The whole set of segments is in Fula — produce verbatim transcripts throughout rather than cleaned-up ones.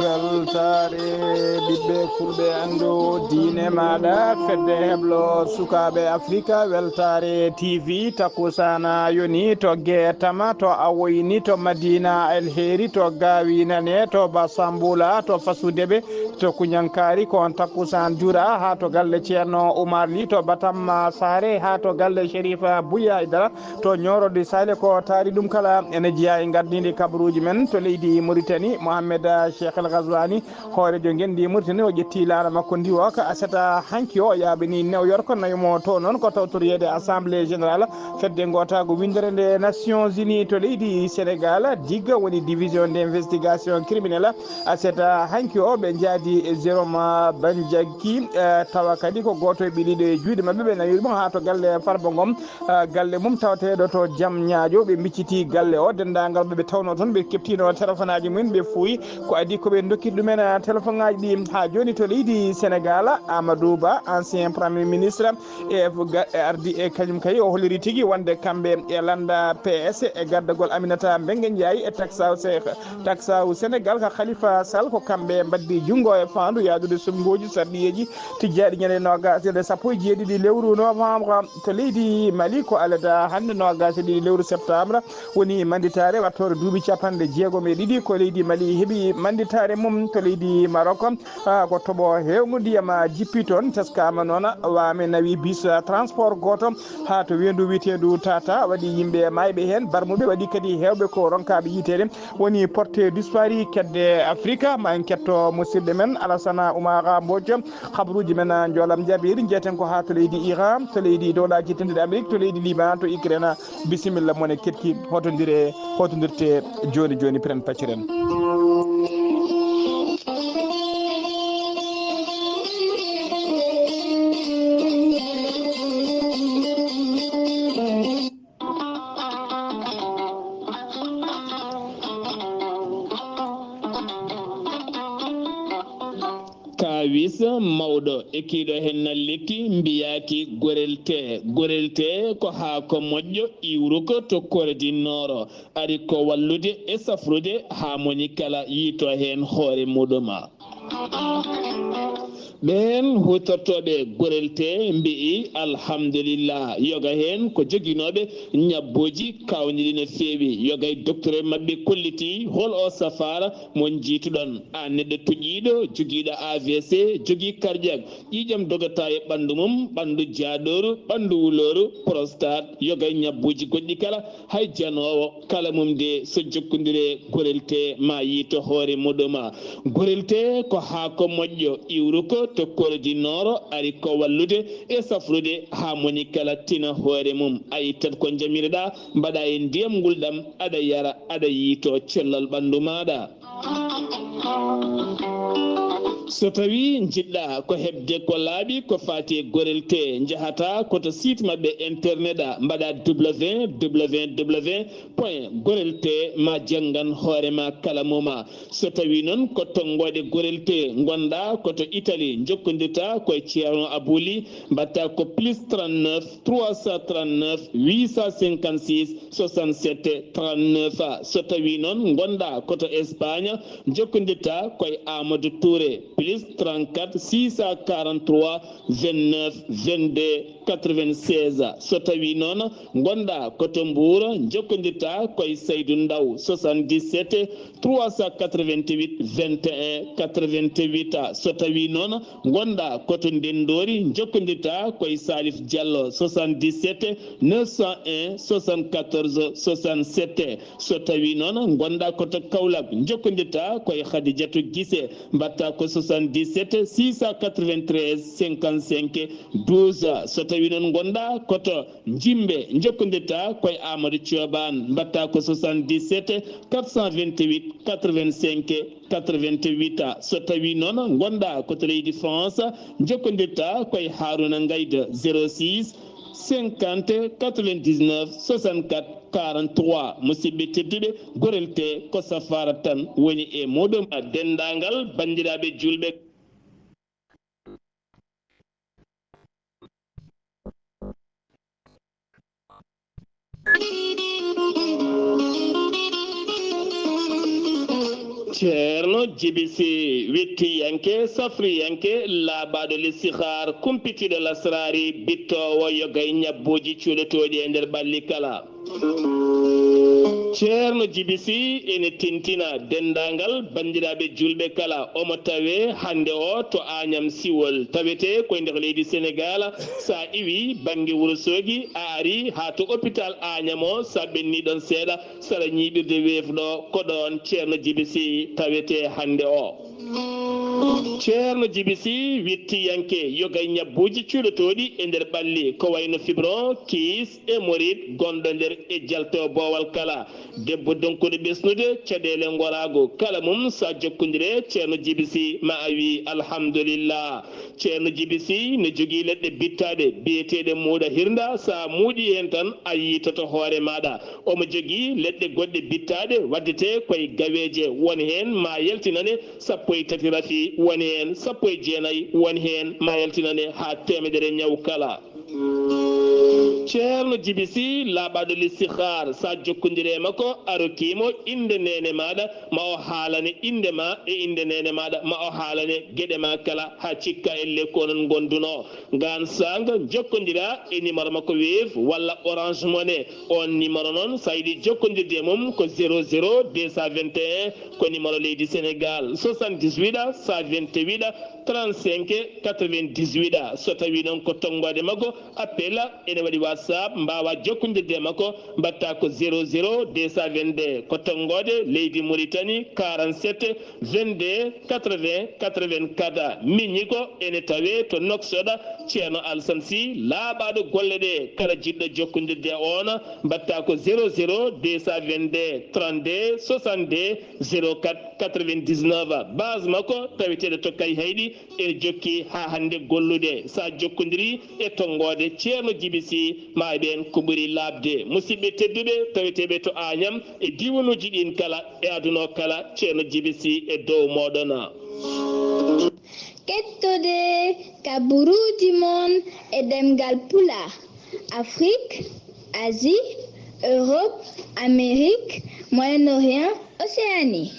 Weltaare ɓiɓɓe fulɓe, anndu diine maaɗa, fedde heblo sukaaɓe Afrika. Weltaare T V, takkusana yoni to Geetama, to Awoyni, to Madina Alheri, to Gawinane, to Basambula, to Fasudebe, to Kuñankari, ko on takkusan juuɗa, haa to galle Ceerno Umar Li, to Batamma Saare, haa to galle Sherifa Buya Aydara, to Ñooro di Sale, ko taari ɗum kala ene jeyaa e ngardiindi kabaruuji men to leydi Mauritanie, Mohamed Cheikh El Ghazouani, hooreejo ngenndi Mauritanie, o ƴetti laana makko ndi o ka asata hanki o yaaɓini New York, nawi mo to noon ko tawtoriyeede Assemblée Générale fedde ngootaagu winndere nde Nations Unies to leydi Sénégal, dig woni division d'investigation criminelle. Aseta hanki o ɓe njaadi e Jérôme Bandiaki, eh, tawa kadi ko gooto e ɓiɗiɗo e juuɗe maɓɓe, ɓe nawi ɗum haa to galle Farba Ngom, eh, galle mum tawateeɗo to Jam Ñaajo. Ɓe mbicciti galle o, denndaangal ɓe ɓe tawnoo toon, ɓe keɓtiino telefonaaji mumen, ɓe fuuyi. Ko adii ko ɓe ndokkiti ɗumen, eh, telefonaaji ɗi haa jooni to leydi Sénégal. Amadou Ba, ancien premier ministre, e ga-, e ardi e kañum kay, o holliri tigi wonde kamɓe e lannda P S e gardagol Aminata Mbengue Ndiaye e taksaw Seex, taksaw Sénégal ka Khalifa Sall, ko kamɓe mbaddi junngo e faandu yaadude suɓngooji sarɗiyeeji tijjaaɗi ñande noogas e sappo e jeeɗiɗi lewru novembre to leydi Mali. Ko alada hannde noogas e ɗiɗi lewru septembre woni manditaare wattoore duuɓi capanɗe jeegom e ɗiɗi ko leydi Mali heɓi manditaare mum to leydi Maroc. Ah, ko toɓo heewngu ndiyam, ah, jippi toon, teskaama noon, waame nawi bus, ah, transport gooto haa to weendu wiyeteendu Tata, waɗi yimɓe maayɓe heen, barmuɓe, waɗi kadi heewɓe ko ronkaaɓe yiyteede, woni porté disparu kedde Afrika. Ma en ketto musidɗo men Alasana Oumar Mbodj, habaruuji men, ah, njoolam jaabiiɗi, njeeten ko haa to leydi Iran, to leydi Dowlaaji Denɗiɗi Amerik, to leydi Liban, to Ukraine. Bisimilla mon e keɗki, hotondire, hotondirte jooni jooni, piren pacciren. Kaawis mawɗo e kiiɗo heen na lekki mbiyaaki gorel tee. Gorel tee ko haako moƴƴo iwruko to Kore di Nooro. Ari ko wallude e safrude haa moni kala yiito heen hoore muɗum. Ɓeen huutortooɓe gorel tee mbi'i, alhamdulillah, yoga heen ko joginooɓe ñabbuuji kaawniiɗi no feewi. Yoga e docteur maɓɓe kolliti hol o safaara mo njiituɗon. A neɗɗo toƴiiɗo, jogiiɗo A V C, jogii cardiaque, ƴiiƴam dogata e ɓanndu mum, ɓanndu jaaɗooru, ɓanndu wulooru, prostate, yoga e ñabbuuji goɗɗi kala, hay janoowo kala mum de so jokkondire gorel tee ma yiito hoore muɗum. Gorel tee ko haako moƴƴo iwruko to Kore di Nooro, ari ko wallude e safrude haa moni kala tina hoore mum. A ittat ko njamireɗaa, mbaɗa e ndiyam ngulɗam, aɗa yara, aɗa yiito cellal ɓanndu maaɗa. So tawi njiɗɗa ko heɓde ko laaɓi ko faati e gorel tee, njahata ko to site maɓɓe internet a, mbaɗa W W W point gorel tee ma janngan hoore ma kala moma. So tawi noon ko tonngoode gorel tee ngonɗa ko to Italie, njokkondirta ko e Ceerno Abuli, mbaɗta ko plus trente-neuf trois cent trente-neuf huit cent cinquante-six soixante-sept trente-neuf. So tawi noon ngonɗa ko to Espagne, njokkondirta ko e Amadou Touré, plus trente-quatre six cent quarante-trois vingt-neuf vingt-deux quatre-vingt-seize. So tawi noon ngonɗa ko to Mbour, njokkondirta ko e Saydou Ndaw, soixante-dix-sept trois cent quatre-vingt-huit vingt et un quatre-vingt-huit. So tawi noon ngonɗa ko to Ndenndori, njokkondirta ko e Salif Diallo, soixante-dix-sept neuf cent un soixante-quatorze soixante-sept. So tawi noon ngonɗa ko to Kaolack, njokkondirta ko e Khadijatou Guissé, mbaɗta ko soixante-dix-sept six cent quatre-vingt-treize cinquante-cinq douze. So tawi noon ngonɗa ko to Jimbe, njokkondirta ko e Amadou Thioban, mbaɗta ko soixante-dix-sept quatre cent vingt-huit quatre-vingt-cinq quatre-vingt-huit. So tawi noon ngonɗa ko to leydi France, njokkondirta ko e Harouna Ngaïda, zéro six cinquante quatre-vingt-dix-neuf soixante-quatre quarante-trois. Musidɓe tedduɓe, gorel tee ko safaara tan woni e muɗum. Denndaangal banndiraaɓe juulɓe. Ceerno Jibisi, wettiyanke, safriyanke, laaɓaaɗo listihaar, kumpitiiɗo lasraari, bittoowo yoga e ñabbuuji cuuɗotooɗi e nder ɓalli kala. Ceerno Jibisi ene tintina denndaangal banndiraaɓe juulɓe kala. Omo tawee hannde o to Aañam Siwol, tawetee koye nder leydi Senegaal. So a iwii bannge Wuro Soogi, a arii haa to opitaal Aañam o, so a ɓennii ɗoon seeɗa, sara ñiiɓirde weefɗo, ko ɗoon Ceerno Jibisi tawetee hannde o. Ceerno Jibisi, wettiyanke yoga e ñabbuuji cuuɗotooɗi e nder ɓalli, ko wayno fibron, kiis, hémorroïde, gonɗo nder e jalto boowal kala. Debbo donkuɗo ɓesnude caɗeele ngoraago, kala mum so a jokkondire Ceerno Jibisi, ma a wii alhamdulillah. Ceerno Jibisi no jogii leɗɗe bittaaɗe biyeteeɗe muuɗa hirnda, so a muuɗii heen tan a yiitoto hoore maaɗa. Omo jogii leɗɗe goɗɗe bittaaɗe waɗdetee koye gaweeje, won heen ma yaltinane sappo e tati rafi, won heen sappo e jeenayi, won heen ma yaltinane haa teemedere ñaw kala. Ceerno Jibisi, laaɓaaɗo listihaar, so a jokkondire e makko, a rokkii mo innde neene maaɗa, ma o haalane innde ma e innde neene maaɗa, ma o haalane geɗe ma kala, haa cikka ellee ko onon ngondunoo. Ngaan saanga, jokkondira e numéro makko Wave walla Orange Money. Oon numéro noon, so a yiɗi jokkondirde e mum, ko zéro zéro deux cent vingt et un, ko numéro leydi Senegaal, soixante-dix-huit cent vingt-huit trente-cinq quatre-vingt-dix-huit. So tawii noon ko tonngoode makko, appel, ene waɗi WhatsApp, mbaawaa jokkondirde e makko, mbaɗtaa ko zéro zéro deux cent vingt-deux, ko tonngoode leydi Mauritanie, quarante-sept vingt-deux quatre-vingts quatre-vingt-quatre. Miñi ko ene tawee to Nouakchott, Ceerno Alsan Sy, laaɓaaɗo golle ɗe. Kala jiɗɗo jokkondirde e oon, mbaɗtaa ko zéro zéro deux cent vingt-deux trente-deux soixante-deux zéro quatre quatre-vingt-dix-neuf. Base makko taweteeɗo to Kayhayɗi, ene jokki haa hannde gollude. So a jokkondiri e tonngoode Ceerno Jibisi, ma ɓeen ko ɓuri laaɓde. Musidɓe tedduɓe, taweteeɓe to Aañam e diiwanuuji ɗiin kala e aduna o kala, Ceerno Jibisi e dow mooɗon. Kettode kaburuuji mon e ɗemngal Pulaar, Afrik, Asie, Europe, Amérique, Moyen-Orient, Océanie.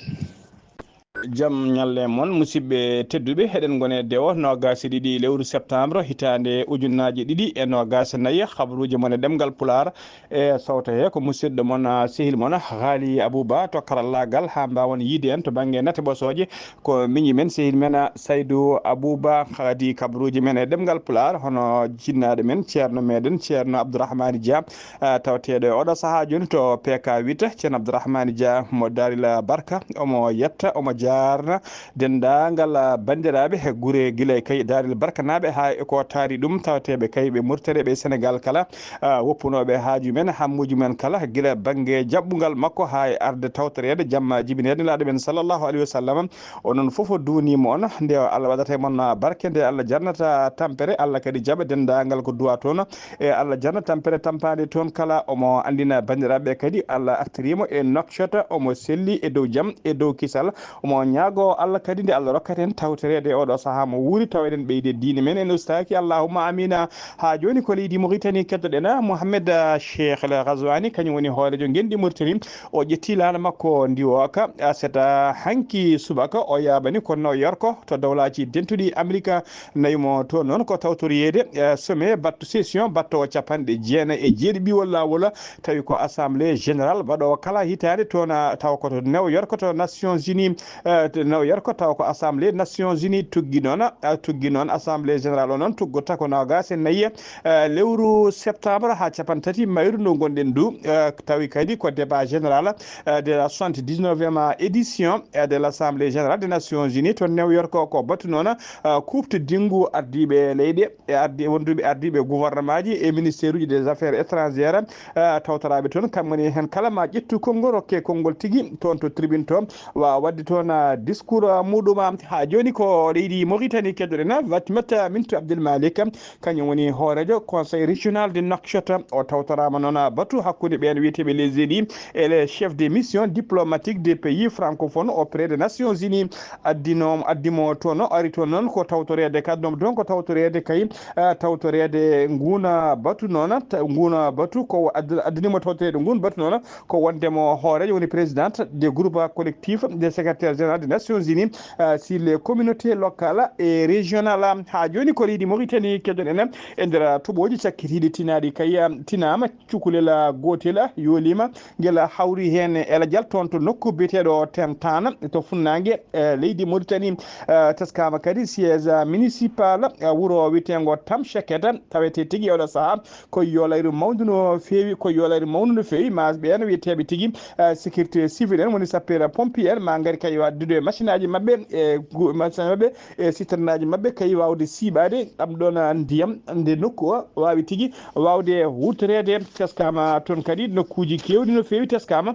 Jam ñalle mon, musidɓe tedduɓe, eɗen ngoni e dewo noogaas e ɗiɗi lewru septembre, hitaande ujunnaaje ɗiɗi e noogaas e nayi. Habaruuji mon e ɗemngal Pulaar e sawto he ko musidɗo mon, ah, sehil mon, Haali Abuba, to karallaagal, haa mbaawon yiide en to bannge nate ɓosooje. Ko miñi men, sehil men, ah, Saydu Abuba, haadi kabaruuji men e ɗemngal Pulaar, hono jinnaaɗo men, ceerno meɗen, Ceerno Abdourahmane Dia, ah, tawateeɗo e oɗo sahaa jooni to P K huit, Ceerno Abdourahmane Dia mo Daaril Barka, omo yetta, omo jaarna denndaangal, ah, banndiraaɓe he gure gila e kay Daaril Barkanaaɓe haa e ko taari ɗum, tawateeɓe kay ɓe Murtani ɓe Senegaal kala, ah, woppunooɓe haaju men, hammuuji men kala, gila bannge jaɓɓungal makko haa e arde tawtoreede jamma jibineede Nelaaɗo men sallallahu alayhi wa sallam. Onon fof o duwniima on, nde Allah waɗata e mon barke, nde Allah jarnata tampere, Allah kadi jaɓa denndaangal ko duwaa toon. E Allah jarna tampere tampaande toon kala. Omo anndina banndiraaɓe kadi, Allah artirii mo e Nouakchott, omo selli e dow jam, e dow kisal. Omo ñaagoo Allah kadi nde Allah rokkata en tawtoreede e oɗo sahaa mo wuuri, tawa eɗen ɓeydi e diine men, en ustaaki. Allahumma amiina. Haa jooni ko leydi Mauritanie keddoɗen, Mohamed, ah, Cheikh El Ghazouani, kañum woni hooreejo ngenndi Mauritanie. O ƴetti laana makko ndiwooka, ah, seeɗa hanki subaka, o yaabani ko New York to Dowlaaji Dentuɗi Amerika. Nawi mo toon noon ko tawtoriyeede, eh, sommet batto session battowo capanɗe jeenayi e jeeɗiɗi ɓiwol laawol, tawi ko Assemblée Générale baɗoowo kala hitaande toon, ah, tawa ko to New York to Nations Unies, eh, to New York tawa ko Assemblée Nations Unies tuggi noon, ah, tuggi noon Assemblée Générale o noon tuggota ko noogaas e nayi, eh, lewru septembre haa capanɗe tati mayru ndu ngonɗen ndu, eh, tawi kadi ko débat général, eh, de la soixante-dix-neuvième édition, eh, de l'Assemblée Générale des Nations Unies to New York ko battu noon, eh, kuuɓtodinngu ardiiɓe leyɗe e ardi-, wonduɓe ardiiɓe gouvernement ji e ministère uji des affaires étrangères, eh, tawtoraaɓe toon, kamɓe ne heen kala ma ƴettu konngol, rokke konngol tigi toon to tribune to, waawa waɗde toon Discours muɗum haa jooni ko leydi Mauritanie keddoɗen. Fatimata Mintu Abdel Malik, kañum woni hooreejo Conseil régional de Nouakchott. O tawtoraama noon batu hakkunde ɓeen wiyeteeɓe les élus et les chefs de mission diplomatique des pays francophones auprès des Nations Unies. Addino, addimo toon, ari toon noon ko tawtoreede, kaddomo toon ko tawtoreede kay, ah, tawtoreede nguun batu noon. Ta-, nguun batu ko adda-, addinimo tawtoreede nguun batu noon ko wonde mo hooreejo woni présidente des groupes collectifs des secrétaires généraux des Nations Unies, ah, sur les communautés locales et régionales. Haa jooni ko leydi Mauritanie keddoɗen e nder toɓooji cakkitiiɗi tinaaɗi kay, ah, tinaama cukalel, ah, gootel, ah, yooliima. Ngel hawri heen e lajal toon to nokku biyeteeɗo Tentana to funnaange, eh, leydi Mauritanie. Eh, teskaama kadi siège municipal, eh, wuro wiyeteengo Tamcheket, tawetee tigi e oɗo sahaa ko yoolayru mawndu no feewi, ko yoolayru mawndu no feewi. Ma ɓeen wiyeteeɓe tigi, eh, sécurité civile en, woni sapeur pompier en, ma ngari kay waddude e machine aji maɓɓe, e gu-, machine maɓɓe, e citernaaji maɓɓe, kay waawde siiɓaade ɗam ɗoon, ah, ndiyam, nde nokku o waawi tigi waawde wurtoreede. Teskaama toon kadi nokkuuji keewɗi no feewi teskaama.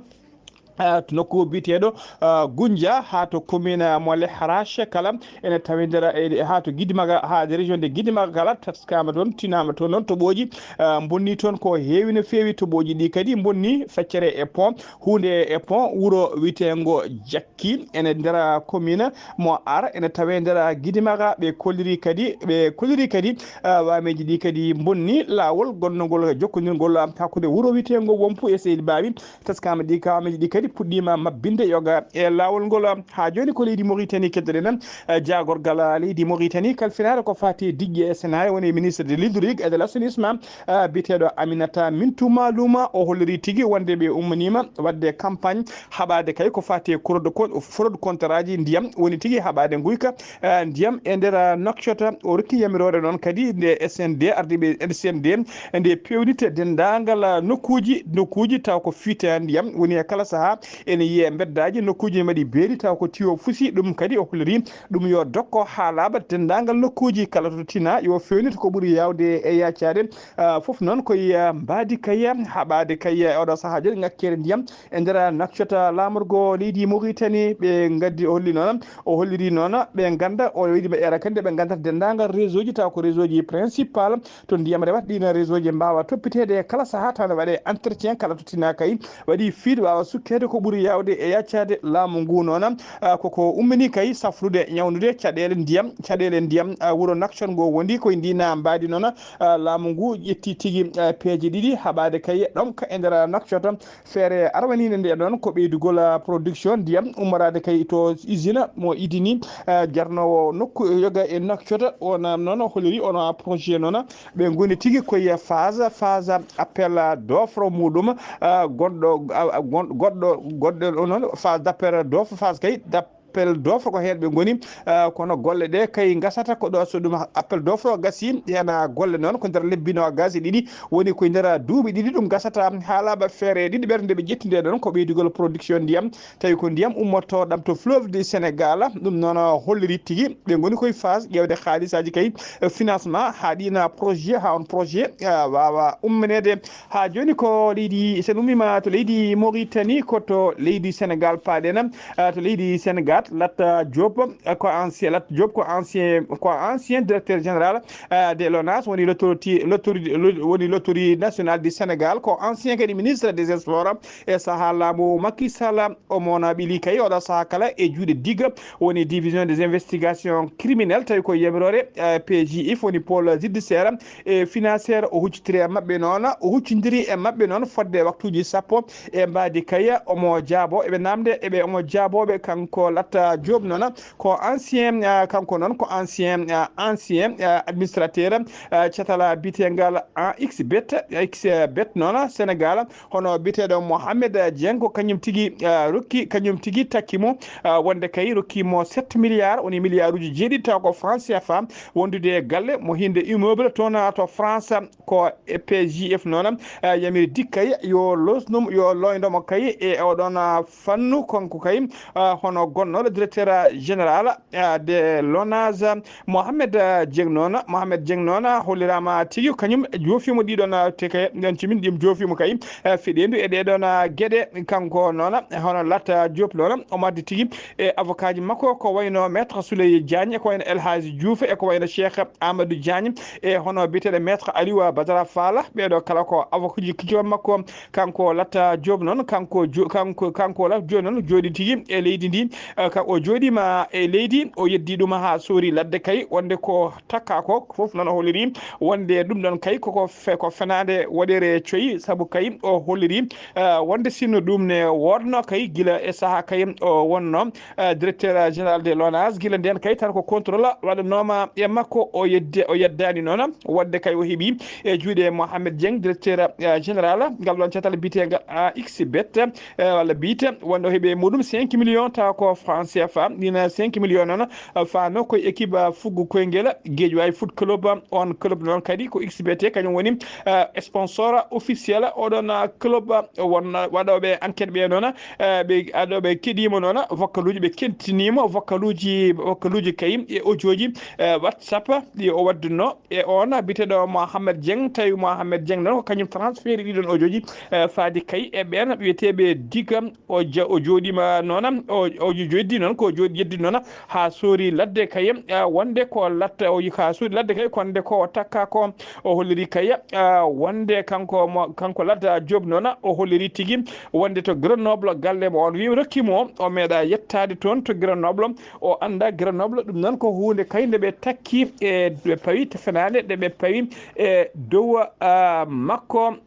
Ah, to nokku biyeteeɗo, ah, Gunja, haa to commune, ah, mo Lehrache kala, ene tawindira e, haa to Gidimaga, haa de région de Gidimaga kala, teskaama toon, tinaama toon noon, toɓooji, ah, mbonni toon ko heewi no feewi, toɓooji ɗi kadi mbonni feccere e pont, huunde e pont, wuro wiyeteengo Jak- ki ene nder commune mo Ar, ene tawe nder Gidimaga. Ɓe kolliri kadi, ɓe kolliri kadi, ah, waameeji ɗi kadi mbonni laawol gonnogol jokkondirgol hakkunde wuro wiyeteengo Wompu e Seydi Baaɓi. Teskaama ɗi, ka waameeji ɗi kadi puɗɗiima mabbinde yoga e laawol ngol. Haa jooni ko leydi Mauritanie keddoɗen, ah, jaagorgal leydi Mauritanie kalfinaare ko faati e diƴƴe e senaare, woni ministre de l'hydraulique et de l'assainissement, ah, biyeteeɗo Aminata Mintu Maluma. O holliri tigi wonde ɓe ummaniima waɗde campagne haɓaade kay ko faati e fraude con-, fraude contrat ji ndiyam, woni tigi haɓaade nguyka, ah, ndiyam e nder, ah, Nouakchott. O rokki yamiroore noon kadi nde S N D, ardiiɓe S N D, nde peewnita denndaangal, ah, nokkuuji, nokkuuji taw ko fiita ndiyam woni e kala sahaa ene yiyee mbeddaaji, nokkuuji ne mbaɗi beeli taw ko tiyo fusi. Ɗum kadi o holliri ɗum yo dokko haa laaɓa denndaangal nokkuuji kala to tinaa yo feewnit ko ɓuri yaawde e yaacaade. Ah, fof noon ko e, ah, mbaadi kay, haɓaade kay e oɗo sahaa jooni ŋakkeere ndiyam e nder Nouakchott, laamorgo leydi Mauritanie. Ɓe ngaddi, o holli noon, o holliri noon ɓe ngannda, o wiydi ɓe era kadi nde ɓe nganndata denndaangal réseau ji, taw ko réseau ji principal to ndiyam rewata, ɗiin réseau ji mbaawa toppiteede e kala sahaa, taw ne waɗee entretien kala to tinaa kay waɗi fiiɗ waawa sukkeede ko ɓuri yaawde e yaacaade. Laamu ngu noon, ah, koko ummini kay safrude ñawndude caɗeele ndiyam, caɗeele ndiyam, ah, wuro Nouakchott ngo wondi koye ndii na mbaadi noon, ah, laamu ngu ƴetti tigi, ah, peeje ɗiɗi haɓaade kay ɗomka e nder Nouakchott. Feere arwaniinde nde ɗoon ko ɓeydugol, ah, production ndiyam ummoraade kay to usine mo Idini, ah, jarnoowo nokku yoga e Nouakchott. O na noon holliri on projet noon ɓe ngoni tigi koye phase, phase appel d'offre muɗum, ah, gonɗo, ah, ah, gon-, goɗɗo, goɗɗo o noon, phase d'appel d'offre, phase kay d'appel d'offre ko heen ɓe ngoni, ah, kono golle ɗe kay ngasata ko ɗo, so ɗum appel d'offre o gasi, heen golle noon ko nder lebbi noogaas e ɗiɗi, woni ko nder duuɓi ɗiɗi ɗum gasata. Haa laaɓa feere ɗiɗi ɓerde nde ɓe ƴetti nde ɗoon ko ɓeydugol production ndiyam, tawi ko ndiyam ummotoo ɗam to fleuve du Sénégal. Ɗum noon holliri tigi ɓe ngoni koye phase ƴeewde haalisaaji kay, eh, financement, haa ɗiina projet, haa on projet, eh, waawa ummaneede. Haa jooni ko leydi, so en ummiima to leydi Mauritanie, ko to leydi Sénégal paaɗen, eh, to leydi Sénégal, Latta Diop, eh, ko ancien, Latta Diop ko ancien, ko ancien directeur général, eh, de l'ONAS, woni l'autorité, l'autorité, woni l'autorité nationale du Sénégal, ko ancien kadi ministre des sports e sahaa laamu Macky Sall. Omo na ɓili kay oɗo sahaa kala e juuɗe dig, woni division des investigations criminelles, tawi ko yamiroore, eh, P J I F, woni pôle judiciaire et financière. O huccitiri e maɓɓe noon, o huccindiri e maɓɓe noon fodde waktuuji sappo e mbaadi kay. Omo jaabo, eɓe naamnde, eɓe, omo jaabooɓe kanko Latta Diop noon, ko ancien, eh, kanko noon ko ancien, eh, ancien, eh, administrateur, eh, catal biyeteengal, ah, X bet, X bet noon Sénégal. Hono biyeteeɗo Mohamed Dieng, ko kañum tigi, ah, rokki, kañum tigi takki mo, ah, wonde kay rokki mo sept milliards, woni milliarduuji jeeɗiɗi, taw ko franc C F A, wondude e galle mo hinde immeuble toon, ah, to France. Ko e P J F noon, ah, yamiri dikkay yo losnum, yo loyndo mo kay e oɗon, ah, fannu, kanko kay, ah, hono gonno Walla directeur général, ah, de l'onage, Mohamed, ah, Dieng noon. Mohamed Dieng noon, ah, holliraama tigi, kañum joofiima ɗiɗon, ah, te kay, nden cimin ɗim joofiima kay, eh, feɗeendu e ɗee ɗoon, ah, geɗe. Kanko noon, hono Latta Diop noon, o maddi tigi e avocat ji makko, ko wayno Maître Souley Diagne, e ko wayno El Hadji Diouf, e ko wayno Cheikh Amadou Diagne, e hono biyeteeɗo Maître Aliou Badara Fall. Ɓee ɗoo kala ko avocat ji kijo makko. Kanko Latta Diop noon, kanko jo-, kanko, kanko Latta Diop noon jooɗi tigi e leydi ndi. Eh, ka o jooɗiima e leydi, o yeddi ɗum haa soori ladde kay, wonde ko takka ko fof noon o holliri wonde ɗum ɗon kay koko fe-, ko fenaande woɗeere coyi, sabu kay o holliri, eh, wonde sinno ɗum ne woodno kay gila e saha kay o wonno, eh, directeur général de l'onage, gila nden kay tan ko contrôle waɗanooma e makko, o yedde, o yeddaani noon wonde kay o heɓi e juuɗe Mohamed Dieng, directeur, eh, général ngal ɗon catal biyeteegal A X bet, eh, walla biyte wonde o heɓi e muɗum cinq millions tawa ko franc C F A, ɗina cinq millions noon, eh, faano koye équipe, eh, fuggu koyngel Guédiawaye Foot Club. On club noon kadi ko X B T, kañum woni, eh, sponsor officiel oɗon, eh, club. Won waɗooɓe enquête ɓe noon, eh, ɓe aɗo ɓe keɗiima noon voccaluuji, ɓe kettiniima voccaluuji, voccaluuji kay e audioji, eh, WhatsApp ɗi o waddunno e on biyeteeɗo Mohamed Dieng. Tawi Mohamed Dieng noon ko kañum transféré ɗiɗon audioji, eh, faadi kay e ɓeen wiyeteeɓe Diga. O ja-, o jooɗiima noon, o, o jooɗi noon, ko jooɗi yeddi noon haa soori ladde kay, eh, wonde ko Latta, o yi-, haa soori ladde kay, ko wonde ko o takka ko, o holliri kay, eh, wonde kanko mo, kanko Latta Diop noon, o holliri tigi wonde to Grenoble galle mo on wi rokki mo, o meeɗa yettaade toon to Grenoble, o annda Grenoble. Ɗum noon ko huunde kay nde ɓe takki e ɓe pawi to fenaande nde ɓe pawi e dow, ah, makko.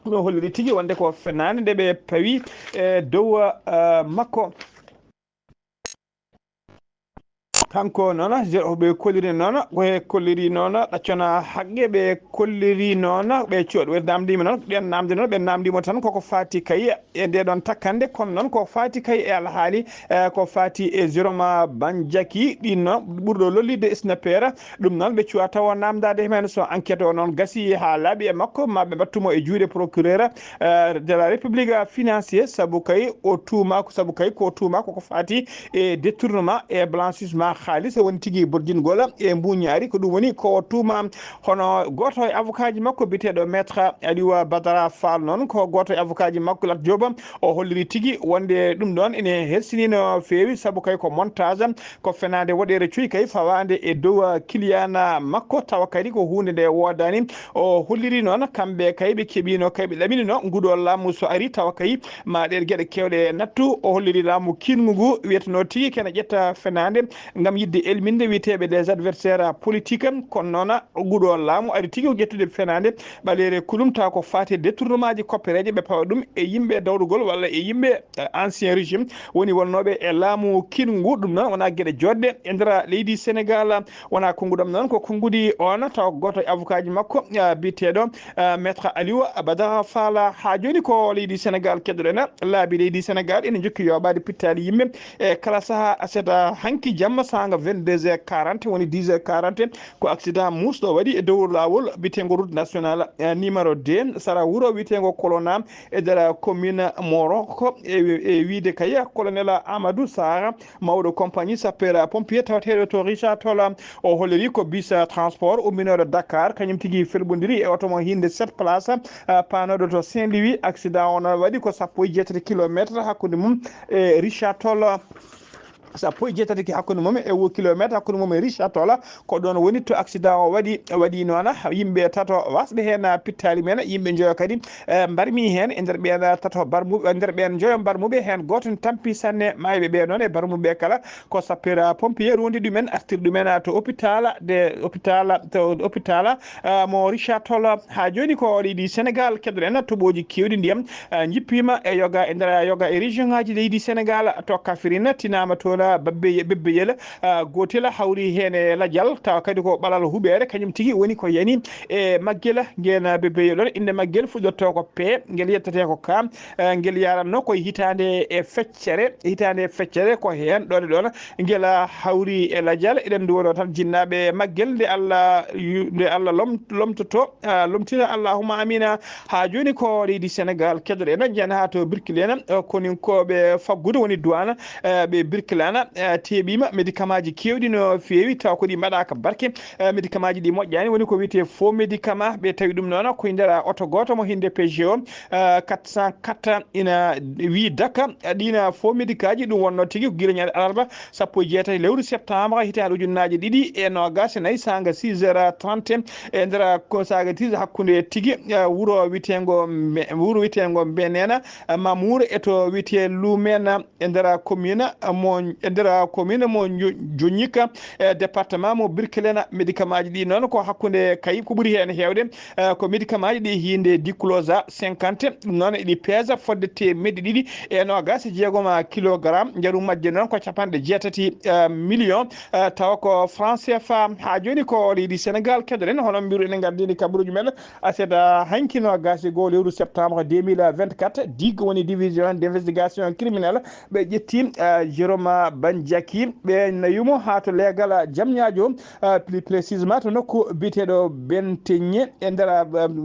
Ɗum holliri tigi wonde ko fenaande nde ɓe pawi e dow, ah, makko. Kanko noon, je-, ɓe kolliri noon, ɓe kolliri noon, ɗaccana haqqe, ɓe kolliri noon, ɓe co-, ɓe namdima noon, ɓe namdi noon, ɓe namdimo tan koko fati kay e nde ɗon takkande, kono noon ko fati kay e alhaali, eh, ko fati e Jérôme Bandiaky, ɗin noon ɓurɗo lollirde snapper. Ɗum noon ɓe cuwa tawa namdade heen, so enquête o noon gasi haa laaɓi e makko, ma ɓe mbattumo e juuɗe procureur, eh, de la République financier, sabu kay o tuuma, sabu kay ko tuuma koko fati e détournement e blanchissement xaalis, woni tigi borjingol e mbuñaari. Ko ɗum woni ko o tuuma. Hono gooto e avocat ji makko biyeteeɗo Maître Aliou Badara Fall noon, ko gooto e avocat ji makko Lat Diop, o holliri tigi wonde ɗum ɗon ene hersini no feewi, sabu kay ko montage, ko fenaande woɗeere cuy kay fawaande e dow, ah, kiliyana makko, tawa kadi ko huunde nde woodaani. O holliri noon kamɓe kay ɓe keɓino kay ɓe ɗaminino nguɗo laamu so ari tawa kay ma ɗeen geɗe keewɗe nattu. O holliri laamu kiinngu ngu wiyeteno tigi kene ƴetta fenaande ngam yiɗde elminde wiyeteeɓe les adversaires politiques. Kono noon nguɗo laamu ari tigi ko ƴettude fenaande ɓaleere kulum tawa ko faati e détournement ji koppereeje ɓe pawa ɗum e yimɓe dawrugol walla e yimɓe, eh, ancien régime woni wonnooɓe e laamu kiinngu. Ɗum noon wona geɗe joɗɗe e nder leydi Sénégal. Wona konnguɗam noon ko konngudi on tawa gooto e avocat ji makko, ah, biyeteeɗo, ah, Maître Aliou Badara Fall. Haa jooni ko leydi Sénégal keɗoɗen, laabi leydi Sénégal ene njokki yooɓaade pittaali yimɓe e kala saha, aset, ah, hanki jamma saanga vingt-deux heures quarante, woni dix heures quarante, ko accident muusɗo waɗi e dow laawol biyeteengo route nationale, eh, numéro deux, sara wuro biyeteengo Kolona e nder commune Moroko, e, e wiyde kay colonel Amadou Sarr, mawɗo compagnie sapeur pompier tawateeɗo to Richard Toll. O holliri ko bus transport umminooɗo Dakar, kañum tigi felɓondiri e oto mo hiinde sept place, ah, paanooɗo to Saint-Louis. Accident o noon waɗi ko sappo e jeetati kilometre hakkunde mum e Richard Toll. Sappo e jeetati ki hakkunde mum e wo kilometre hakkunde mum e Richard Toll. Ko ɗon woni to accident o waɗi, waɗi noon yimɓe tato wasɓe heen pittaali men, yimɓe njoyo kadi, eh, mbarmi heen e nder ɓeen tato barmuɓe, e nder ɓeen njoyo mbarmuɓe heen gooto ne tampi sanne. Maayɓe ɓe noon e barmuɓe kala ko sapeur pompier rondi ɗumen, artir ɗumen to hôpital de, hôpital, to hôpital, eh, mo Richard Toll. Haa jooni ko leydi Sénégal keɗoɗen toɓooji keewɗi ndiyam, eh, njippiima e yoga e nder yoga e région ngaji leydi Sénégal. To Kafrine tinaama toon ah, Babbe-, Bebbeyel, ah, gootel hawri heen e lajal, tawa kadi ko ɓalal huɓeere, kañum tigi woni ko yani e maggel. Ngeen Bebbeyel ɗon, innde maggel fuɗɗortoo ko P, ngel yettetee ko K, ah, ngel yaranno koye hitaande e feccere, hitaande e feccere ko heen ɗon e ɗon ngel, ah, hawri e lajal. Eɗen nduwonoo tan jinnaaɓe maggel nde Allah yu-, nde Allah lom-, lomtoto, ah, lomtina allahumma amina. Haa jooni ko leydi Senegal keɗoɗen, jeyna haa to Birkilena, eh, koninkooɓe faggudu woni duwana, eh, ɓe Birkilana, eh, teeɓiima médicament ji keewɗi no feewi, taw ko ɗi mbaɗaaka barke. Eh, médicament ji ɗi moƴƴaani, woni ko wiyetee faux médicament, ɓe tawi ɗum noon ko e nder oto gooto mo hinde P G O, eh, quatre cent quatre ina wi daka, eh, ɗiina faux médicament ji, ɗum wonno tigi ko gila ñande alarba sappo e jeetati lewru septembre hitaande ujunnaaje ɗiɗi e noogaas e nayi, saanga six heures trente, e nder ko saanga six hakkunde tigi, eh, wuro witeengo Mbe-, wuro witeengo Mbenena, eh, Mamour e to witee Lumena, e nder commune mo, e nder commune mo Njo-, Jonñika, eh, département mo Birkelena. Médicament ji ɗi noon ko hakkunde kay ko ɓuri heen heewde, eh, ko médicament ji ɗi hinde diclosa cinquante, ɗum noon eɗi peesa fodde teemedde ɗiɗi e noogaas e jeegom kilogramme. Njaru majje noon ko capanɗe jeetati, eh, million, eh, tawa ko franc C F A. Haa jooni ko leydi Senegal keɗoɗen, hono mbiru enen gardini kabaruji men. Aset, ah, hanki noogaas e goo lewru septembre deux mille vingt-quatre, dig woni division d'investigation criminelle, ɓe ƴetti, ah, Jérôme Bandiaki, ɓe nayumo haa to leegal, ah, Jamñaajo, ah, plus précisément to nokku biyeteeɗo Benteñe e nder, ah,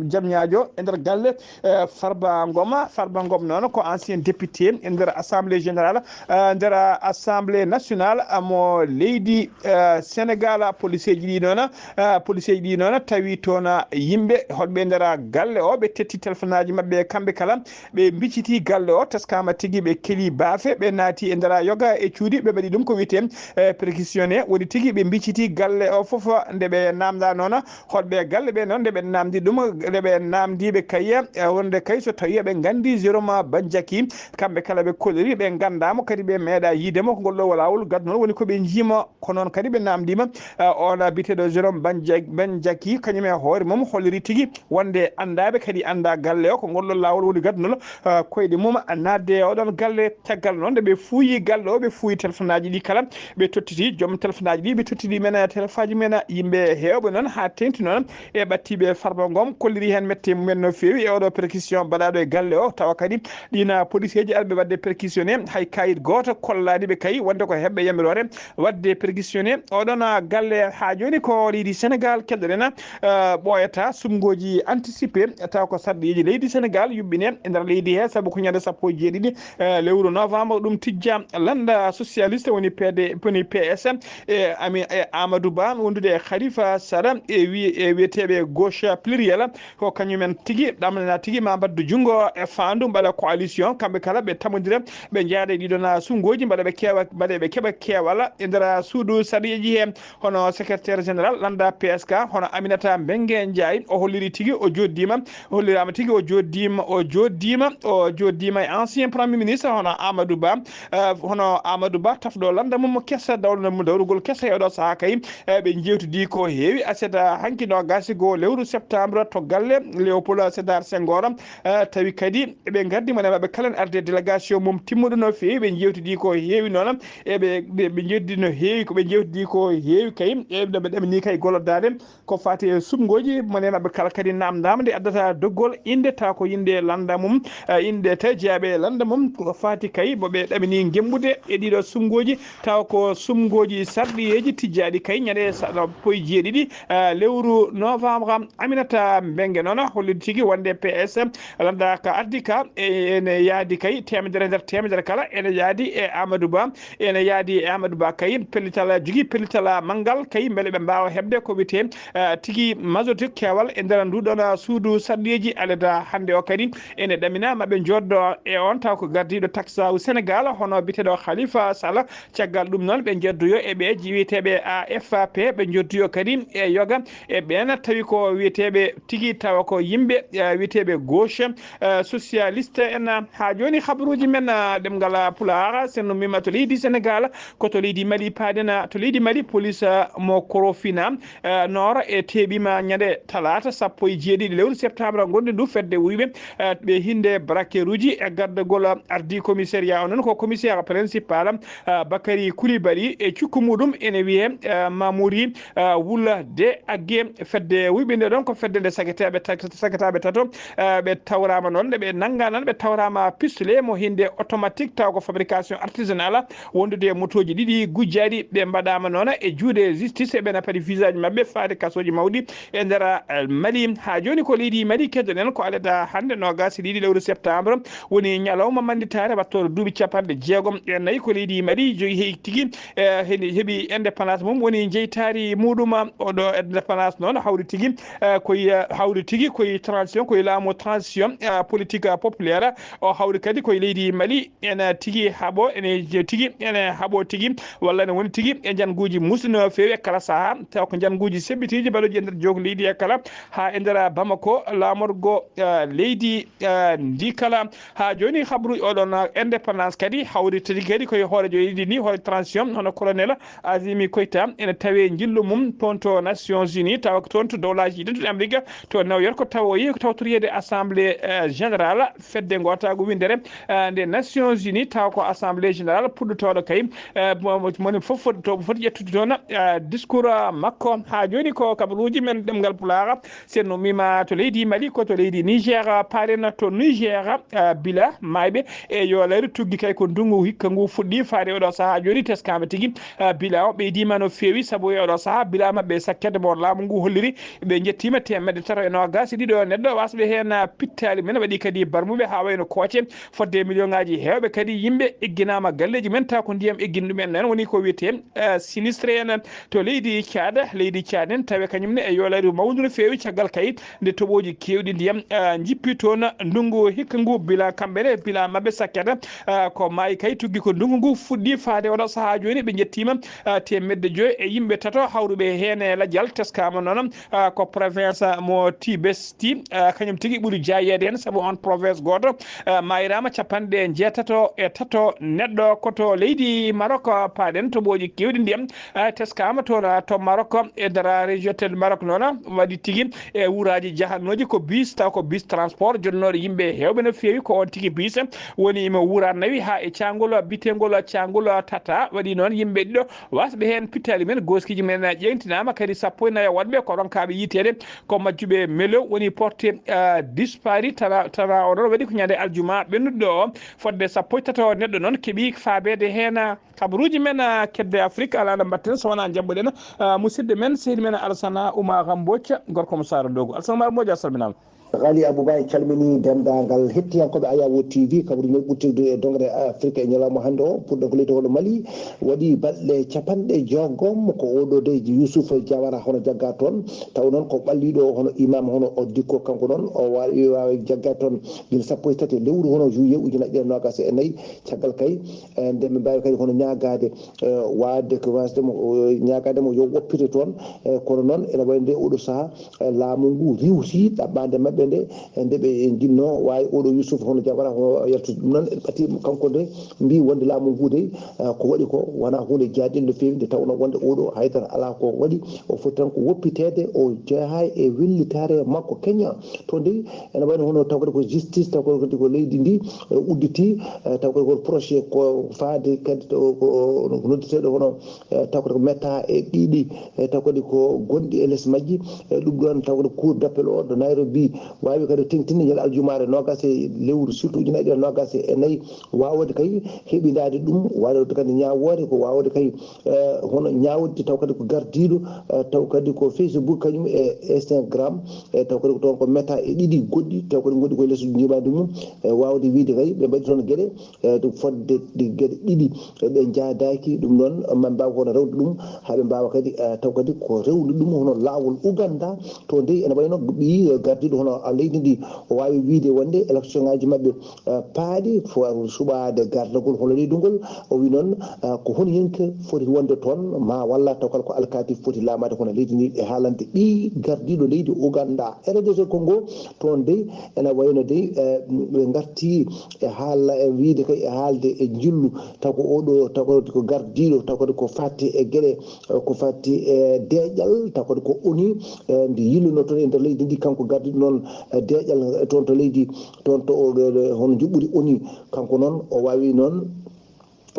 Jamñaajo, e nder galle, eh, Farba Ngom. Farba Ngom noon ko ancien député e nder assemblée générale, eh, nder assemblée nationale, ah, mo leydi, eh, Senegal. Policeeji ɗi noon, ah, policeeji ɗi noon tawi toon yimɓe holɓe e nder galle o, ɓe tetti telefonaaji maɓɓe kamɓe kala, ɓe mbicciti galle o, teskama tigi ɓe keli baafe, ɓe naati e nder yoga e cuuɗi, ɓe mbaɗi ɗum ko wiyetee, eh, perquisitionné, woni tigi ɓe mbicciti galle o fof. Nde ɓe naamnda noon holɓe galle ɓe noon, nde ɓe naamndi ɗum, nde ɓe naamndi ɓe kay, eh, wonde kay so tawi ɓe nganndi Jérôme Bandiaki, kamɓe kala ɓe kolliri, ɓe nganndaama kadi ɓe meeɗa yiide mo, ko ngol ɗo laawol gadduno woni ko ɓe njiima. Ko noon kadi ɓe naamndiima, eh, oon biyeteeɗo Jérôme Banja-, Bandiaki, kañum e hoore mum holliri tigi wonde anndaaɓe kadi annda galle o, ko ngol ɗo laawol woni gaddunol, eh, koyɗe mum naatde e oɗon galle. Caggal noon nde ɓe fuuyi galle o, ɓe fuuyi telefonaaji ɗi kala, ɓe tottiti joom telefonaaji ɗi, ɓe tottiti men, eh, telefaaji men, eh, yimɓe heewɓe noon haa teeŋti noon e ɓattiiɓe Farba Ngom, kolliri heen mette mumen no feewi e oɗo perquisition baɗaaɗo e galle o, tawa kadi ɗiin policeeji arɓe waɗde perquisitionné, hay kayit gooto kollaani ɓe kay wonde ko heɓɓe yamiroore waɗde perquisitionné oɗon galle. Haa jooni ko leydi Senegal keɗoɗen, eh, ɓooyata suɓngooji anticipé, taw ko sarɗiiji leydi Senegal yuɓɓine e nder leydi he, sabu ko ñande sappo e jeeɗiɗi, eh, lewru novembre ɗum tijja. Lannda socialiste woni P D, woni P S, e Ami-, e Amadou Ba wondude e Khalifa Sall e wi-, e wiyeteeɓe gauche pluriel, ko kañumen tigi ɗamnana tigi ma mbaddu junngo e faandu mbaɗa coalition, kamɓe kala ɓe tamodira, ɓe njaada e ɗiɗon suɓngooji, mbaɗa ɓe keewa, mbaɗa ɓe keɓa keewal e nder suudu sarɗiiji he. Hono secrétaire général lannda P S K, hono Aminata Mbengue Ndiaye, o holliri tigi o jooɗdiima, o holliraama tigi o jooɗdiima, o jooɗdiima, o jooɗdiima e ancien premier ministre hono Amadou Ba, eh, hono Amadou Ba tafɗo lannda mum kesa, dawlana mum dawrugol kesa e oɗo sahaa kay, eh, ɓe njeewtidi ko heewi. Aset, ah, hanki noogaas e goo lewru septembre to galle Léopold Sédar Senghor, eh, tawi kadi ɓe ngardi mo e maɓɓe kala en arde délégation mum timmuɗo no feewi, ɓe njeewtidi ko heewi noon, e ɓe, ɓe, ɓe njeewtidi no heewi, ko ɓe njeewtidi ko heewi kay, e ɓe ɗamini kay gollodaade ko faati e suɓngooji, mo e maɓɓe kala kadi naamndaama nde addata doggol innde, taw ko innde lannda mum, eh, innde tawi jeyaaɓe e lannda mum, ko faati kay mo ɓe ɗamini ngembude e ɗiɗo suɓngooji, taw ko suɓngooji sarɗiyeeji tijjaaɗi kay ñande sappo e jeeɗiɗi, eh, lewru novembre. Aminata Mbengue noon holliti tigi wonde P S lannda ka ardi ka, e, ene yaadi kay teemedere nder teemedere kala, ene yaadi e Amadou Ba, ene yaadi e Amadou Ba kay pellital, jogii pellital manngal kay, mbele ɓe mbaawa heɓde ko wiyetee, eh, tigi majorité keewal e nder nduɗon suudu sarɗiyeeji. Aleda hannde o kadi ene ɗamina ma ɓe njooɗdo e on taw ko gardiiɗo taksaawu Senegal, hono biyeteeɗo Khalifa Sall. Caggal ɗum noon ɓe njeddoyo e ɓe ji-, wiyeteeɓe A F P, ɓe njeddoyo kadi e yoga e ɓeen tawi ko wiyeteeɓe tigi tawa ko yimɓe, eh, wiyeteeɓe gauche, eh, socialiste en. Haa jooni habaruuji men, eh, ɗemngal Pulaar, sen no mbiima to leydi Senegal, ko to leydi Mali paaɗen, to leydi Mali police, eh, mo Korofina, eh, Nord e teeɓiima ñande talaata sappo e jeeɗiɗi lewru septembre ngonɗen ndu fedde wuyɓe, eh, ɓe hinde braqueruuji e gardagol ardi commissariat o noon ko commissaire principal Bakary Coulibaly, e cukko muɗum ene wiyee Mamouri Wula de Agge. Fedde wuyɓinde ɗon ko fedde nde sagetaaɓe, sagetaaɓe tato ɓe tawraama noon, nde ɓe nanngaa noon ɓe tawraama pistolet mo hinde automatique taw ko fabrication artisanale, wondude e motooji ɗiɗi gujjaaɗi. Ɓe mbaɗaama noon e juuɗe justice, eɓena padi visage maɓɓe faade kasooji mawɗi e nder Mali. Haa jooni ko leydi Mali keddoɗen, ko aleda hannde noogaas e ɗiɗi lewru septembre woni ñalawma mannditaare wattorde duuɓi capanɗe jeegom e nayi ko leydi Mali joyi heyi tigi, eh, heni heɓi indépendance mum, woni jeytaari muɗum. Oɗo indépendance noon hawri tigi, eh, koye, eh, hawri tigi koye transition, koye laamu transition, eh, politique populaire. O hawri kadi koye leydi Mali ene tigi haɓo, ene je-, tigi ene haɓo tigi, walla ene woni tigi e njannguuji muusɗi no feewi e kala sahaa, taw ko njannguuji sebbitiiji mbaɗooji e nder jook leydi e kala, haa e nder Bamako, laamorgo, eh, leydi, eh, ndi kala. Haa jooni, habru oɗon indépendance kadi hawri tigi kadi koye hooreejo leydi ndi, hoore transition, hono colonel Azimi Koita, ene tawee njillu mum toon to Nations Unies, tawa ko toon to Dowlaaji Ɗiɗi Amrika, to New York, tawa o yehi ko tawtoreede Assemblée, eh, Générale fedde ngootaagu winndere, eh, nde Nations Unies, tawa ko Assemblée Générale puɗɗotooɗo kay, eh, mo, mo, moni fof foti, to foti ƴettude toon, eh, discours, eh, makko. Haa jooni ko kabaruuji men ɗemngal Pulaar, sen no mima to leydi Mali, ko to leydi Niger, paaren to Niger, eh, bila maayɓe e yoolere tuggi kay ko ndunngu hikka ngu fuɗɗi faade oɗo sahaa jooni teskaama tigi, eh, bila o ɓeydiima no feewi sabu e oɗo sahaa bila maɓɓe sakkede mo laamu ngu holliri ɓe njettiima teemedde tato e noogaas e ɗiɗo neɗɗo wasɓe heen, eh, pittaali men waɗi kadi barmuɓe haa wayno kooce fodde million ngaaji heewɓe kadi yimɓe egginaama galleeji men taw ko ndiyam eggini ɗum en noon woni ko wiyetee, eh, sinistre en to leydi Tchad. Leydi Tchad en tawi kañum ne e yoolere mawndu no feewi caggal kay nde toɓooji keewɗi ndiyam, ah, njippi toon ndunngu hikka ngu bila kamɓe ne, bila maɓɓe sakkata, ah, ko maayi kay tuggi ko ndunngu ngu fuɗɗi faade oɗo sahaa jooni ɓe njettiima, ah, teemedde joyi e yimɓe tato hawruɓe heen e lajal teskaama noon, ah, ko province mo Tibesti, ah, kañum tigi ɓuri jaayeede heen sabu on province gooto, ah, maayiraama capanɗe njeetato e tato neɗɗo ko to leydi Maroc paaɗen toɓooji keewɗi ndiyam, ah, teskaama toon, ah, to Maroc e nder région tel Maroc noon waɗi tigi e wuraaji jahannooji ko bus, taw ko bus transport jonnooɗo yimɓe heewɓe no feewi ko on tigi bus woni mo wuura nawi haa e caangol biteengol caangol tata waɗi noon yimɓe ɗiɗo wasɓe heen pittaali men gooskiiji men ƴeeŋtinaama kadi sappo e nayo waɗɓe ko ronkaaɓe yiiteede ko majjuɓe melo woni porté, ah, disparu tana, tana o ɗon waɗi ko ñande aljuma ɓennuɗo o fodde sappo e tato neɗɗo noon keɓi faabeede heen, ah, kabaruuji men, ah, kedde Afrique alaa no mbatten so wonaa njaɓɓuɗen, ah, musidɗo men sehil men Alsana Oumar Mbodj gorko mo Saara Dogo. Alsana Oumar Mbodj a salminaama. Ghali Abouba en calmini denndaangal hettiyankooɓe Ayawo T V, kabaruuji men ɓurtirɗi e dongre Afrique e ñalawma hannde o. Puɗɗon ko leydi hono Mali, waɗi balɗe capanɗe jeegom ko oɗo de Youssouf Diawara hono jagga toon. Taw noon ko ɓalliiɗo hono imam hono o Dikko, kanko noon o waawi, waawi jagga toon gila sappo e tati lewru hono juillet ujunaaji ɗiɗi e noogaas e nayi. Caggal kay, eh, nde ɓe mbaawi kadi hono ñaagaade, eh, waawde ko wasde mo, eh, ñaagaade mo yo woppite toon. Eh, kono noon ene wayi nde oɗo sahaa, eh, laamu ngu riwti ɗaɓɓaande maɓɓe nde, eh, nde ɓe njinnoo waawi oɗo Youssouf hono Diawara hono yaltude. Ɗum noon ɓati kanko nde mbi wonde laamu ngu dey, eh, ko waɗi ko wonaa huunde jaaɗinde no feewi nde tawnoo wonde oɗo haydara alaa ko waɗi. O foti tan ko woppiteede, o jeyaa e wellitaare makko keña. To ndey ene wayno hono taw kadi ko justice, taw kadi ko leydi ndi, eh, udditi, eh, taw kadi ko projet ko faade kadi to ko, ko noddeteeɗo hono, eh, taw kadi ko meta e ɗiɗi, eh, taw kadi ko gonɗi e les majji, eh, ɗum ɗon taw kadi cour d'appel o ɗo Nairobi waawi kadi teŋtinde ñande aljumaare noogaas e lewru suudu ujunaaji ɗiɗi e noogaas e nayi, waawde kay heɓindaade ɗum, waawde kadi ñaawoore ko waawde kay, eh, hono ñaawde taw kadi ko gardiiɗo, eh, taw kadi ko Facebook kañum e Instagram, e taw kadi ko toon ko meta e ɗiɗi goɗɗi, taw kadi goɗɗi ko les njiimaandi mum, e waawde wiyde kay ɓe mbaɗi toon geɗe, e ɗum fodde ɗi geɗe ɗiɗi, e ɓe njaadaaki ɗum noon, ma mbaaw hono rewde ɗum, haa ɓe mbaawa kadi, eh, taw kadi ko rewde ɗum hono laawol Uganda, to ndey ene wayno ɓii gardiiɗo hono leydi ndi, o waawi wiyde wonde élection ngaaji maɓɓe, eh, paaɗi, fo suɓaade gardagol hono leydi ngol. O wi noon, eh, ko honiyinke foti wonde toon, ma walla taw kala ko alkaati foti laamaade hono leydi ndi e haalande ɓii gardiiɗo leydi Uganda. R D C Congo, toon dey ene wayno dey, eh, ɓe ngarti e haala, e wiyde kay e haalde e njillu, taw ko oɗo, taw kadi ko gardiiɗo, taw kadi ko fatti e geɗe, eh, ko fatti e deeƴal, taw kadi ko ONU, eh, ndi yilluno toon e nder leydi ndi, kanko gardiiɗo noon, eh, deeƴal, eh, toon to leydi, toon to o, eh, hono njuɓɓudi ONU, kanko noon o waawi noon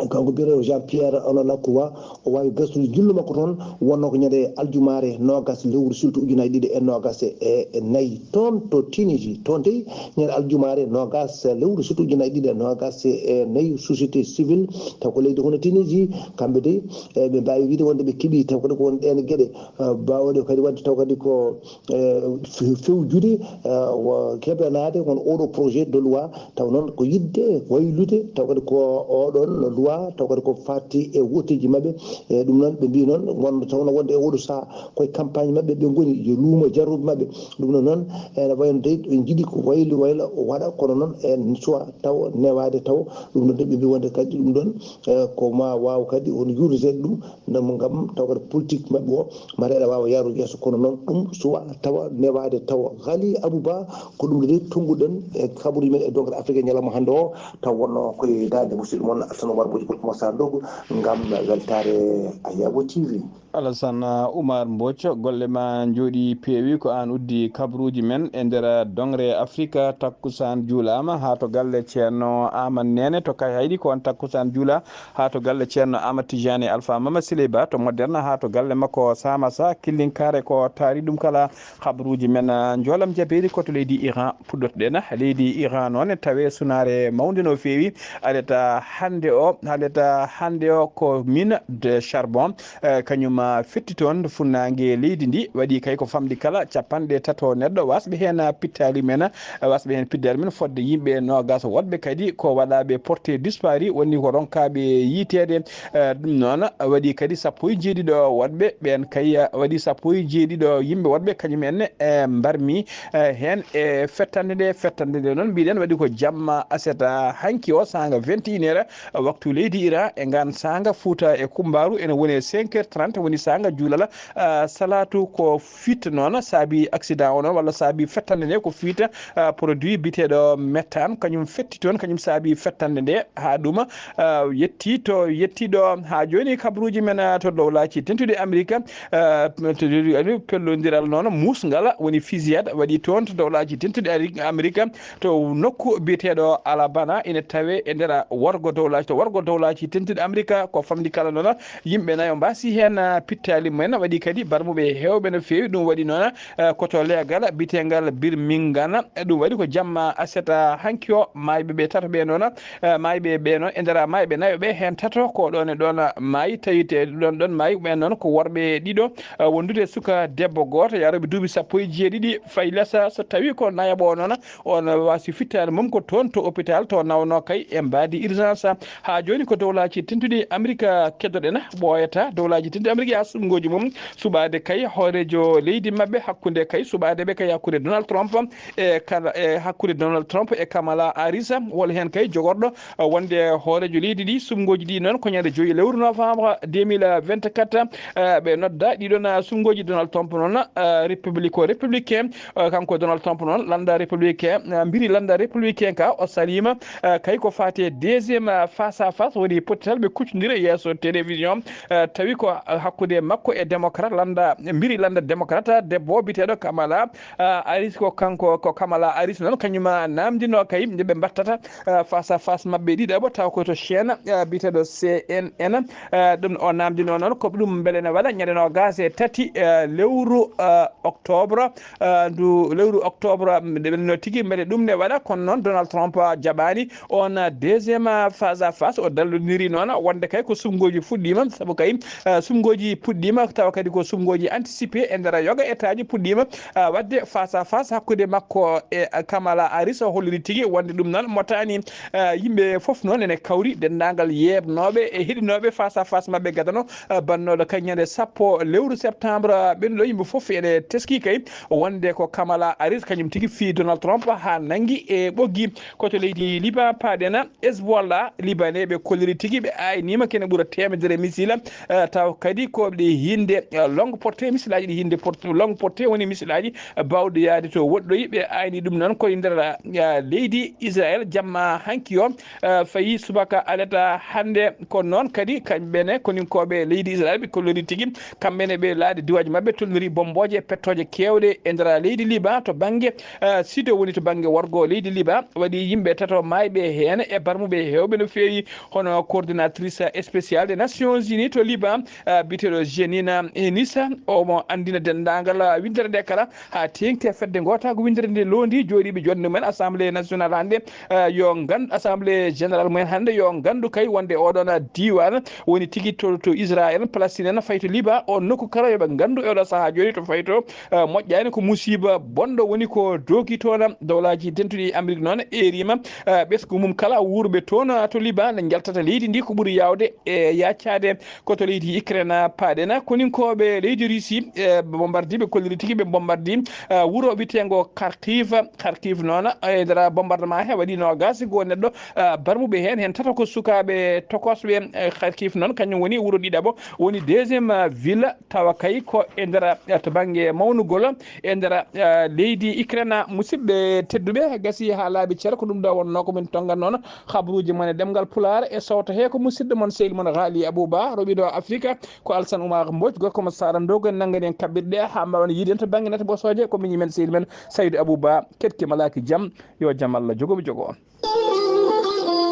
Kanko biyeteeɗo Jean Pierre Onolakouwa, o waawi gasnude njillu makko toon, wonnoo ko ñande aljumaare noogas lewru sulet ujunaaji ɗiɗi e noogas e nayi toon to Tunisie. Toon dey, ñande aljumaare noogas lewru sulet ujunaaji ɗiɗi e noogas e nayi, société civile, taw ko leydi hono Tunisie, kamɓe dey, e, ɓe mbaawi wiide wonde ɓe keɓii, taw kadi ko won ɗeen geɗe, e, baawɗe kadi waɗde taw kadi ko, e, few-, fewjude, e, wo-, keɓanaade won oɗo projet de loi. Taw noon ko yiɗde waylude, taw kadi ko oɗon loi, taw kadi ko faati e wooteeji maɓɓe. E ɗum noon, ɓe mbii noon, wonde tawno wonde e oɗo sahaa koye campagne maɓɓe ɓe ngoni, yo luumo jarooɓe maɓɓe. Ɗum noon noon, ene wayno dey ɓe njiɗi ko wayli wayla waɗa, kono noon en suwa taw newaade taw. Ɗum noon de ɓe mbii wonde kadi ɗum ɗoon, e, ko ma waaw kadi on yurde seeɗa ɗum, ngam, ngam taw kadi politique maɓɓe o mara eɗa waawa yaarude yeeso, kono noon ɗum suwa tawa newaade tawa. Ghali Abou Ba, ko ɗum de tonnguɗen e kabaruuji men e Dongre Afrique ñalawma hannde o, taw wonno koye daande musidɗo mon Alsane Oumar Bojji Gol Moussa Ndogo ngam weltaare Ayabo T V. Alassane Oumar Mbodj, golle ma njooɗi peewi, ko aan uddi kabaruuji men e nder Dongre Afrique. Takkusaan juulaama haa to galle Ceerno Aman Neene to Kayhayɗi, ko on takkusaan juula haa to galle Ceerno Amat Tijani Alpha Mama Siley Ba to Moderna, haa to galle makko Samasa Killinkaare, ko taari ɗum kala. Habaruuji men, ah, njoolam jabeeri ko to leydi Iran puɗɗotoɗen. Leydi Iran noon e tawee sunaare mawnde no feewi. Aleta hannde o, aleta hannde o ko mine de charbon, eh, kañum, ah, fetti toon funnaange leydi ndi. Waɗi kay ko famɗi kala capanɗe tato neɗɗo, wasɓe heen, ah, pittaali men, ah, wasɓe heen pittaali men fodde yimɓe noogas woɗɓe kadi ko waɗaaɓe porté disparu, woni ko ronkaaɓe yiiteede. Eh, ɗum noon waɗi kadi sappo e jeeɗiɗo woɗɓe ɓeen kay, eh, waɗi sappo e jeeɗiɗo yimɓe woɗɓe kañum en, eh, mbarmi, eh, heen e fettande nde. Fettande nde noon mbiɗen waɗi ko jamma aset, ah, hanki o saanga vingt et une heures, eh, waktu leydi Iran, e ngaan saanga Fuuta e Kumbaaru ene woni e cinq heures trente, woni saanga juulal, ah, salaatu. Ko fitta noon saabi accident o noon walla saabi fettande nde ko fitta, ah, produit biyeteeɗo méthane, kañum fetti toon, kañum saabi fettande nde haa ɗuma, ah, yetti to yetti ɗo. Haa jooni kabaruuji men, ah, to dowlaaji dentuɗi Amerika, ah, to, to, pellondiral noon muusngal woni fusillade waɗi toon to dowlaaji dentuɗi Ari-, Amerika to nokku biyeteeɗo Alabama, ina tawee e nder worgo dowlaaji, to worgo dowlaaji dentuɗi Amerika. Ko famɗi kala noon yimɓe nayo mbaasi heen, ah, pittaali mumen, waɗi kadi barmuɓe heewɓe no feewi. Ɗum waɗi noon, ah, ko to leegal biyeteengal Birmingham. Ɗum waɗi ko jamma aset hanki o, maayɓe ɓe tato ɓe noon, ah, maayɓe ɓe noon, e nder maayɓe nayo ɓe, heen tato ko ɗoon e ɗoon maayi, tawi te ɗoon ɗoon maayi ɓeen noon ko worɓe ɗiɗo, ah, wondude e suka debbo gooto, yarooɓe duuɓi sappo e jeeɗiɗi fayi les. So tawi ko nayaɓo o noon, on waasi fittaare mum ko toon to hôpital to nawno kay e mbaadi urgence. Haa jooni ko dowlaaji dentuɗi Amerika keddoɗen, ɓooyata dowlaaji dentuɗi Amerika haa suɓngooji mum suɓaade kay hooreejo leydi maɓɓe, hakkunde kay suɓaade ɓe kay hakkunde Donald Trump e kala, e hakkunde Donald Trump e Kamala Harris, walla heen kay jogorɗo, eh, wonde hooreejo leydi ndi. Suɓngooji ɗi noon ko ñande joyi lewru novembre deux mille vingt-quatre, eh, ɓe nodda ɗiɗon, eh, suɓngooji Donald Trump noon, eh, république, ko républicain, eh, kanko Donald Trump noon, lannda républicain, eh, mbiri lannda républicain ka o saliima, eh, kay ko faati e deuxième, eh, face à face, woni pottital ɓe kuccondira yeeso télévision, eh, tawi ko, eh, hakkunde makko e démocrate, lannda, mbiri lannda démocrate, debbo biyeteeɗo Kamala, eh, Harris, ko kanko, ko Kamala Harris noon, kañum, eh, naamndino kay nde ɓe mbattata, eh, face à face maɓɓe ɗiɗaɓo, taw ko to chaîne, eh, biyeteeɗo C N N. Eh, ɗum o naamndino noon ko ɗum mbele ne waɗa ñande noogaas e tati, eh, lewru, eh, octobre, eh, ndu lewru octobre, mm, nde ɓe no tigi mbele ɗum ne waɗa, kono noon Donald Trump, ah, jaɓaani on, ah, deuxième, ah, face à face. O dalloniri noon wonde kay ko suɓngooji fuɗɗiima, sabu kay, ah, suɓngooji puɗɗiima, tawa kadi ko suɓngooji anticipé e nder yoga état ji puɗɗiima, ah, waɗde face à face hakkunde makko e, ah, Kamala Harris. O holliri tigi wonde ɗum noon motaani, ah, yimɓe fof noon ene kawri, denndaangal yeeɓnooɓe e heɗinooɓe face à face maɓɓe gadano, ah, bannooɗo kay ñande sappo lewru septembre, ah, ɓen ɗo yimɓe fof ene teski kay wonde ko Kamala Harris kañum tigi fii Donald Trump haa nanngi e ɓoggi. Ko to leydi Liban paaɗen, Hezbollah libanais ɓe kolliri tigi, ɓe aynima kene ɓura teemedere missile, eh, taw kadi ko ɗi hinde, eh, longue portée, missile aji ɗi hinde port-, longue portée woni missile aji, eh, bawɗi yaade to woɗɗoyi. Ɓe ayni ɗum noon koye nder, eh, leydi Israël jamma hanki o, eh, fayi subaka alata hannde. Ko noon kadi kamɓe ne koninkooɓe leydi Israël ɓe kolliri tigi, kamɓe ne ɓe laaɗe diwaaji maɓɓe tolniri bommbooje e pettooje keewɗe e nder leydi Liban to bannge, eh, Sido woni to bannge worgo leydi Liban. Waɗi yimɓe tato maayɓe heen e barmuɓe heewɓe no feewi. Hono coordinatrice spéciale des Nations Unies to Liban, ah, biyeteeɗo Jeanine Hennis, omo anndina denndaangal, ah, winndere nde kala haa teeŋti e fedde ngootaago winndere nde londi jooɗiiɓe jooɗnde mumen Assemblée nationale hannde, ah, yo nganndu Assemblée générale mumen hannde yo nganndu kay wonde oɗon diiwaan woni tigi to, to Israël, Palestine en, fayi to Liban, on nokku kala yo ɓe nganndu e oɗo sahaa jooni to fayi to, ah, moƴƴaani ko musiiba bonɗo woni ko dooki toon. Dowlaaji dentuɗi Amérique noon eeriima, ah, ɓesngu mum kala wuurɓe toon, ah, to Liban nde njaltata leydi ndi ko ɓuri yaawde e yaacaade ko to leydi Ukraine paaɗen. Koninkooɓe leydi Russie, eh, bombardi ɓe kolliri tigi ɓe bombardi, ah, wuro wiyeteengo Kharkiv. Kharkiv noon e nder bombardement he waɗi noogaas e goo neɗɗo, ah, barmuɓe heen, heen tato ko sukaaɓe tokosɓe, eh, Kharkiv noon kañum woni wuro ɗiɗaɓo, woni deuxième, ah, ville tawa kay ko e nder, eh, to bannge mawnugol e nder, eh, leydi Ukraine. Musidɓe tedduɓe, gasi haa laaɓi cer, ko ɗum ɗo wonnoo ko min tonngan noon habruuji mon e ɗemngal Pulaar e sowto he ko musidɗo mon sehil mon Ghali Abouba, roɓiɗo Afrique ko Alsan Oumar Mbodj, gorko mo Sara Ndogo, en nanngani en kaɓɓirɗe haa mbaawon yiide en to bannge nate ɓosooje ko miñi men sehil men Saydou Abouba. Keɗke malaaki jam, yo jam Allah jogo mi jogo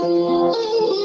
on.